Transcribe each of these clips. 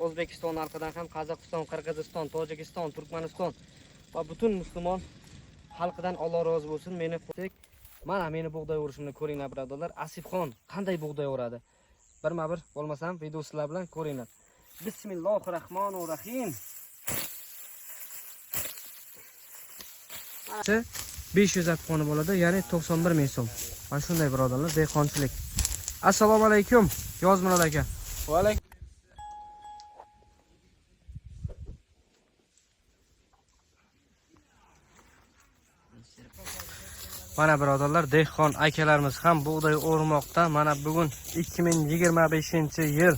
O'zbekiston xalqidan ham, Qozog'iston, Qirg'iziston, Tojikiston, Turkmaniston va butun musulmon xalqidan Alloh rozi bo'lsin. Meni mana meni bug'doy o'rishimni ko'ringlar birodarlar. Asifxon qanday bug'doy o'radi? Birma-bir bo'lmasam video sizlar bilan ko'ringlar. Bismillahirrohmanirrohim. 500 afg'oni bo'ladi, ya'ni 91 ming so'm. Mana shunday birodarlar, dehqonchilik. Assalomu alaykum, Yozmurod aka. Va alaykum. Mana birodarlar, dehqon akalarimiz ham bug'doy o'rmoqda. Mana bugun 2025-yil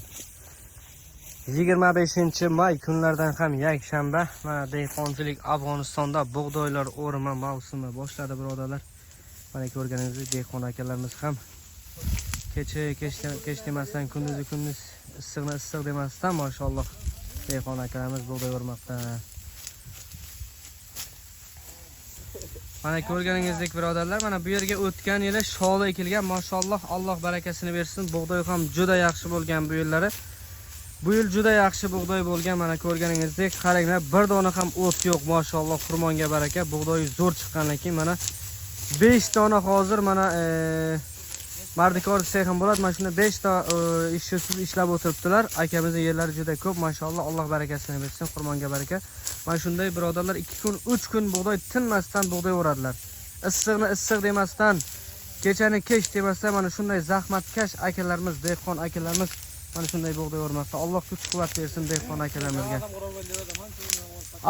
25 may kunlardan ham yakshanba. Mana dehqonchilik Afg'onistonda bug'doylar o'rima mavsumi boshladi birodarlar. Mana ko'rganingizdek dehqon akalarimiz ham kecha kech demasdan, kunduzi kunduz, issiqni issiq demasdan, mashalloh, dehqon akalarimiz bug'doy o'rmoqda. Mana ko'rganingizdek birodarlar, mana bu yerga o'tgan yili sholi ekilgan, mashalloh, Alloh barakasini bersin. Bug'doy ham juda yaxshi bo'lgan bu yillari. Bu yil juda yaxshi bug'doy bo'lgan, mana ko'rganingizdek, qaranglar, bir dona ham o't yo'q, mashalloh, xurmonga baraka. Bug'doy zo'r chiqqandan keyin mana 5 dona hozir mana mardikor desak ham bo'ladi. Mana shunda 5 ta ishchisiz ishlab o'tiribdilar. Akamizning yerlari juda ko'p, mashalloh, Alloh barakasini bersin, xurmonga baraka. Mana shunday birodarlar 2 kun, 3 kun bug'doy tinmasdan bug'doy o'radilar. Issiqni issiq demasdan, kechani kech demasdan mana shunday zahmatkash akalarimiz, dehqon akalarimiz mana shunday bug'doy o'rmoqda. Alloh kuch-quvvat bersin dehqon akalarimizga.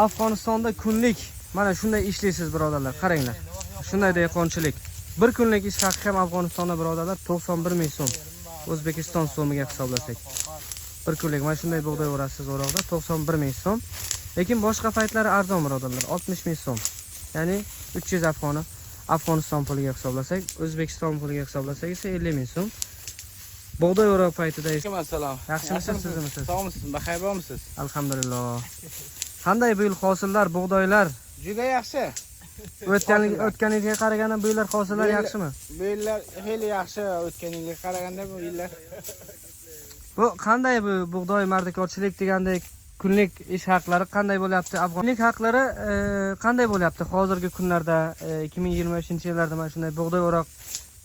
Afg'onistonda kunlik mana shunday ishlaysiz birodarlar, qaranglar. Shunday dehqonchilik. Bir kunlik ish haqi ham Afg'onistonda birodarlar 91 ming so'm. O'zbekiston so'miga hisoblasak. Bir kunlik mana shunday bug'doy o'rasiz o'roqda 91 ming so'm. Lekin boshqa paytlari arzon birodarlar, 60 ming so'm. Ya'ni 300 afg'oni Afg'oniston puliga hisoblasak, O'zbekiston puliga hisoblasak esa 50 ming so'm. Bug'doy o'roq paytida esa Assalom. Yaxshimisiz, sizmisiz? Sog'misiz, baxayr-bormisiz? Alhamdulillah. Qanday bu yil hosillar, bug'doylar? Juda yaxshi. O'tgan yilga qaraganda bu yillar hosillar yaxshimi? Bu yillar xeyli yaxshi, o'tgan yilga qaraganda bu yillar. Bu qanday bu bug'doy mardikorchilik degandek kunlik ish haqlari qanday bo'lyapti? Afg'onlik haqlari qanday bo'lyapti hozirgi kunlarda, 2025-yillarda mana shunday bug'doy o'roq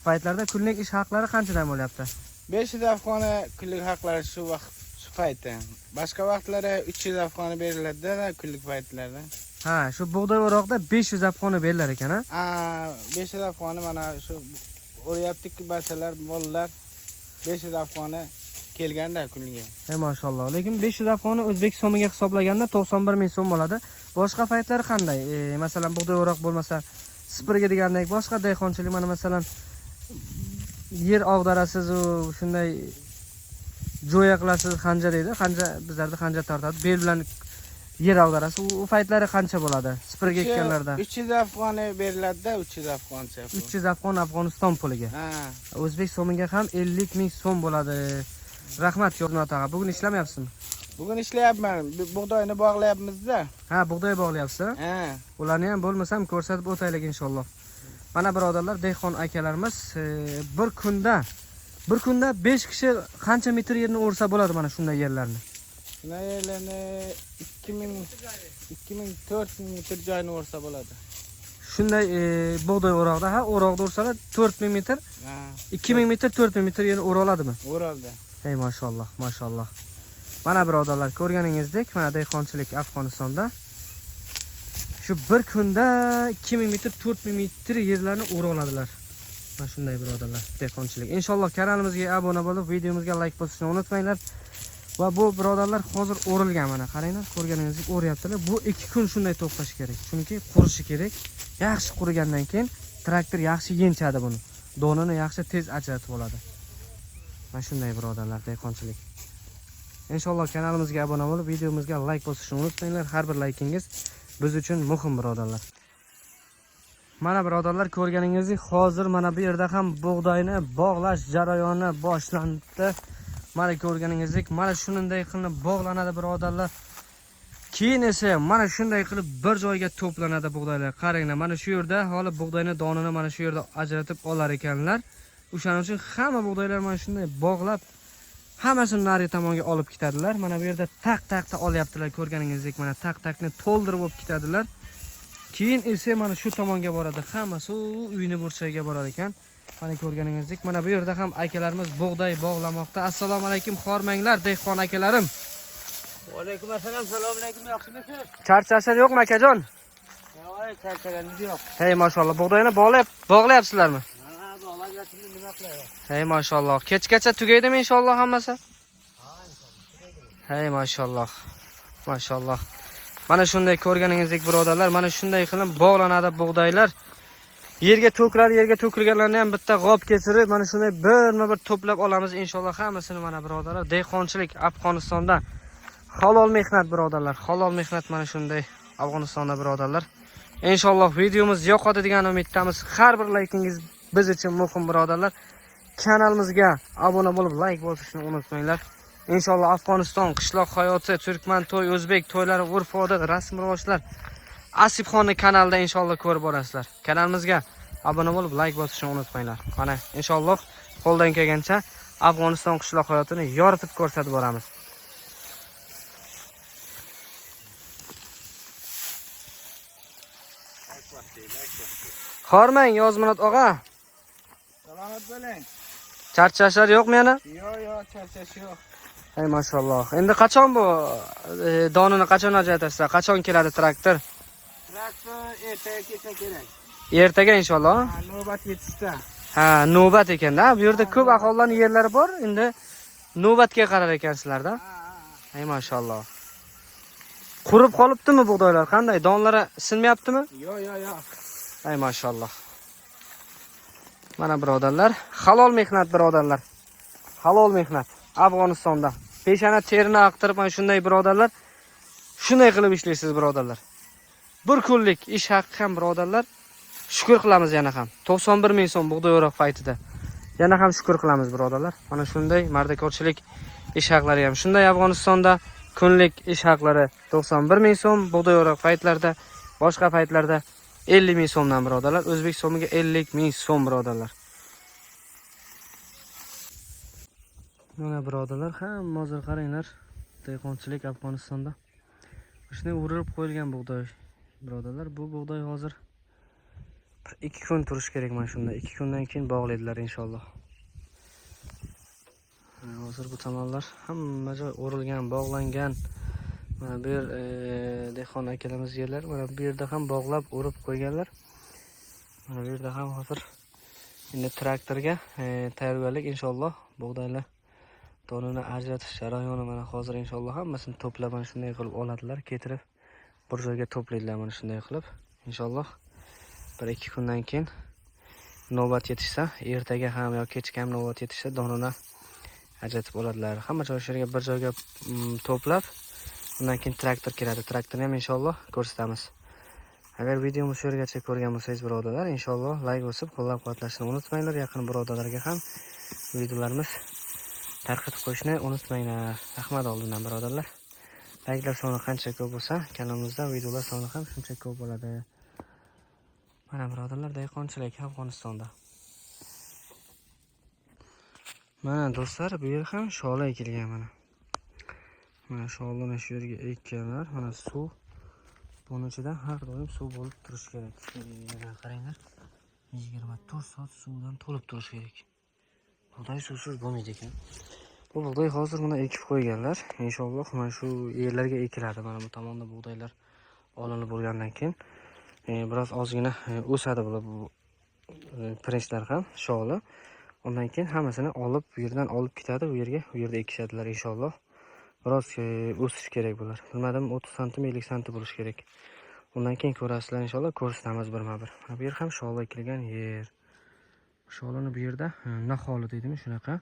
paytlarida kunlik ish haqlari qanchadan bo'lyapti? 500 afg'oni kunlik haqlari shu vaqt, shu paytda. Boshqa vaqtlari 300 afg'oni beriladi-da kunlik paytlarda. Ha, shu bug'doy o'roqda 500 afg'oni berilar ekan, ha? Ha, 500 afg'oni mana shu o'ryaptik barchalar, bolalar 500 afg'oni kelganda kunliga. Mashalloh. Lekin 500 afg'oni o'zbek so'miga hisoblaganda 91 ming so'm bo'ladi. Boshqa paytlar qanday? Masalan, bug'doy o'roq bo'lmasa, sipirga degandek boshqa dehqonchilik, mana masalan, yer og'darasiz u shunday jo'ya qilasiz, xanja deydi. Xanja bizlarda xanja tortadi. Bel bilan yer og'darasiz. U paytlari qancha bo'ladi? Sipirga ekkanlarda. 300 afg'oni beriladi-da, 300 afg'oncha. 300 afg'on Afg'oniston puliga. Ha. O'zbek so'miga ham 50 ming so'm bo'ladi. Rahmat Yozmat og'a. Bugun ishlamayapsizmi? Bugun ishlayapman. Bug'doyni bog'layapmiz-da. Ha, bug'doy bog'layapsiz? Ha. Ularni ham bo'lmasam ko'rsatib o'taylik inshaalloh. Mana birodarlar, dehqon akalarimiz, bir kunda 5 kishi qancha metr yerni o'rsa bo'ladi mana shunday yerlarni? Shunday yerlarni ikki ming, to'rt ming metr joyni o'rsa bo'ladi. Shunday bug'doy o'roqda, ha, o'roqda o'rsalar 4000 metr, Ha. 2000 metr, 4000 metr yerni o'ra oladimi? O'raldi. Ey mashalloh, mashalloh. Mana birodarlar, ko'rganingizdek, mana dehqonchilik Afg'onistonda shu bir kunda 2000 metr, 4000 metr yerlarni o'ra oladilar. Mana shunday birodarlar, dehqonchilik. Inshaalloh kanalimizga obuna bo'lib, videomizga like bosishni unutmanglar. Va bu birodarlar hozir o'rilgan, mana qaranglar, ko'rganingizdek o'ryaptilar. Bu 2 kun shunday to'xtash kerak, chunki qurishi kerak. Yaxshi qurigandan keyin traktor yaxshi yenchadi buni. Donini yaxshi tez ajratib oladi. Mana shunday birodarlar, dehqonchilik. Inshaalloh kanalimizga obuna bo'lib, videomizga like bosishni unutmanglar. Har bir likingiz biz uchun muhim birodarlar. Mana birodarlar, ko'rganingizdek hozir mana bu yerda ham bug'doyni bog'lash jarayoni boshlandi. Mana ko'rganingizdek mana shunday qilib bog'lanadi birodarlar. Keyin esa mana shunday qilib bir joyga to'planadi bug'doylar. Qaranglar, mana shu yerda hali bug'doyni donini mana shu yerda ajratib olar ekanlar. O'shaning uchun hamma bug'doylar mana shunday bog'lab Hammasini nari tomonga olib ketadilar. Mana bu yerda taq taqda olyaptilar, ko'rganingizdek, mana taq taqni to'ldirib olib ketadilar. Keyin esa mana shu tomonga boradi. Hammasi u uyni burchagiga borar ekan. Mana ko'rganingizdek, mana bu yerda ham akalarimiz bug'doy bog'lamoqda. Assalomu alaykum, xormanglar, dehqon akalarim. Alaykum assalom, assalomu alaykum, yaxshimisiz? Charchashlar yo'qmi, akajon? Yo'q, charchaganimiz yo'q. Hey, mashalloh, bug'doyni bog'layapsizlarmi? Ha, bog'lab yotibmiz, nima qilaylik? Hey, mashalloh. Kechgacha tugaydimi inshaalloh hammasi? Hey, mashalloh. Mashalloh. Mana shunday ko'rganingizdek, birodarlar, mana shunday qilib bog'lanadi bug'doylar. Yerga to'kiladi, yerga to'kilganlarni ham bitta g'ob keltirib, mana shunday birma-bir to'plab olamiz inshaalloh hammasini mana birodarlar. Dehqonchilik Afg'onistonda halol mehnat birodarlar, halol mehnat mana shunday Afg'onistonda birodarlar. Inshaalloh videomiz yoqadi degan umiddamiz. Har bir laykingiz biz uchun muhim birodarlar. Kanalimizga obuna bo'lib, layk bosishni unutmanglar. Inshaalloh Afg'oniston qishloq hayoti, turkman to'y, o'zbek to'ylari, urf-odat, rasm-rivojlar Asibxonni kanalida inshaalloh ko'rib borasizlar. Kanalimizga obuna bo'lib, layk bosishni unutmanglar. Mana inshaalloh qo'ldan kelgancha Afg'oniston qishloq hayotini yoritib ko'rsatib boramiz. Xormang, Yozmurat og'a. Salomat bo'ling. Charchashlar yo'qmi yana? Yo'q, yo'q, charchash yo'q. Ey mashalloh. Endi qachon bu donini qachon ajratasizlar? Qachon keladi traktor? Traktor ertaga kelsa kerak. Ertaga inshaalloh. Ha, navbat yetishsa. Ha, navbat ekanda. Bu yerda ko'p aholilarning yerlari bor. Endi navbatga qarar ekansizlarda. Ha, ha. Ey mashalloh. Qurib qolibdimi bug'doylar? Qanday? Donlari sinmayaptimi? Yo'q, yo'q, yo'q. Ey mashalloh. Mana birodarlar, halol mehnat birodarlar. Halol mehnat Afg'onistonda. Peshana terini aqtirib mana shunday birodarlar, shunday qilib ishlaysiz birodarlar. Bir kunlik ish haqqi ham birodarlar, shukr qilamiz yana ham. 91 ming so'm bug'doy o'roq paytida. Yana ham shukr qilamiz birodarlar. Mana shunday mardikorchilik ish haqlari ham shunday Afg'onistonda kunlik ish haqlari 91 ming so'm bug'doy o'roq paytlarida, boshqa paytlarda 50 ming so'mdan birodarlar. O'zbek so'miga 50 ming so'm birodarlar. Mana birodarlar, hamma hozir qaranglar, dehqonchilik Afg'onistonda. Shunday urilib qo'yilgan bug'doy birodarlar. Bu bug'doy hozir bir 2 kun turish kerak mana shunda. 2 kundan keyin bog'laydilar inshaalloh. Hozir bu tomonlar hamma joy o'rilgan, bog'langan. Mana bu yer dehqon akalarimiz yerlar. Mana bu yerda ham bog'lab o'rib qo'yganlar. Mana bu yerda ham hozir endi traktorga tayyorgarlik inshaalloh bug'doylar donini ajratish jarayoni mana hozir inshaalloh hammasini to'plab mana shunday qilib oladilar, ketirib bir joyga to'playdilar mana shunday qilib. Inshaalloh 1-2 kundan keyin navbat yetishsa, ertaga ham yoki kechga ham navbat yetishsa donini ajratib oladilar. Hamma joy shu yerga bir joyga to'plab, undan keyin traktor keladi. Traktorni ham inshaalloh ko'rsatamiz. Agar videomizni shu yergacha ko'rgan bo'lsangiz birodarlar, inshaalloh like bosib qo'llab-quvvatlashni unutmanglar. Yaqin birodarlarga ham videolarimiz tarqatib qo'yishni unutmanglar. Rahmat oldindan birodarlar. Likelar soni qancha ko'p bo'lsa, kanalimizda videolar soni ham shuncha ko'p bo'ladi. Mana birodarlar, dehqonchilik Afg'onistonda. Mana do'stlar, bu yer ham shola ekilgan mana. Mana sholini shu yerga ekkanlar. Mana suv buni ichida har doim suv bo'lib turishi kerak. Mana qaranglar. 24 soat suvdan to'lib turishi kerak. Bug'doy suvsiz bo'lmaydi ekan. Bu bug'doy hozir buni ekib qo'yganlar. Inshaalloh mana shu yerlarga ekiladi. Mana bu tomonda bug'doylar olinib bo'lgandan keyin biroz ozgina o'sadi bular, bu pirinchlar ham sholi. Undan keyin hammasini olib bu yerdan olib ketadi, u yerga, u yerda ekishadilar inshaalloh. Biroz o'sish kerak bular. Bilmadim, 30 santim, 50 santim bo'lishi kerak. Undan keyin ko'rasizlar inshaalloh, ko'rsatamiz birma-bir. Mana bu yer ham sholi ekilgan yer. Sholini bu yerda naholi deydimi shunaqa.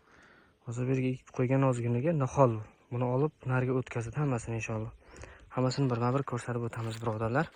Hozir bu yerga ekib qo'ygan ozginaga nahol. Buni olib nariga o'tkazadi hammasini inshaalloh. Hammasini birma-bir ko'rsatib o'tamiz birodarlar.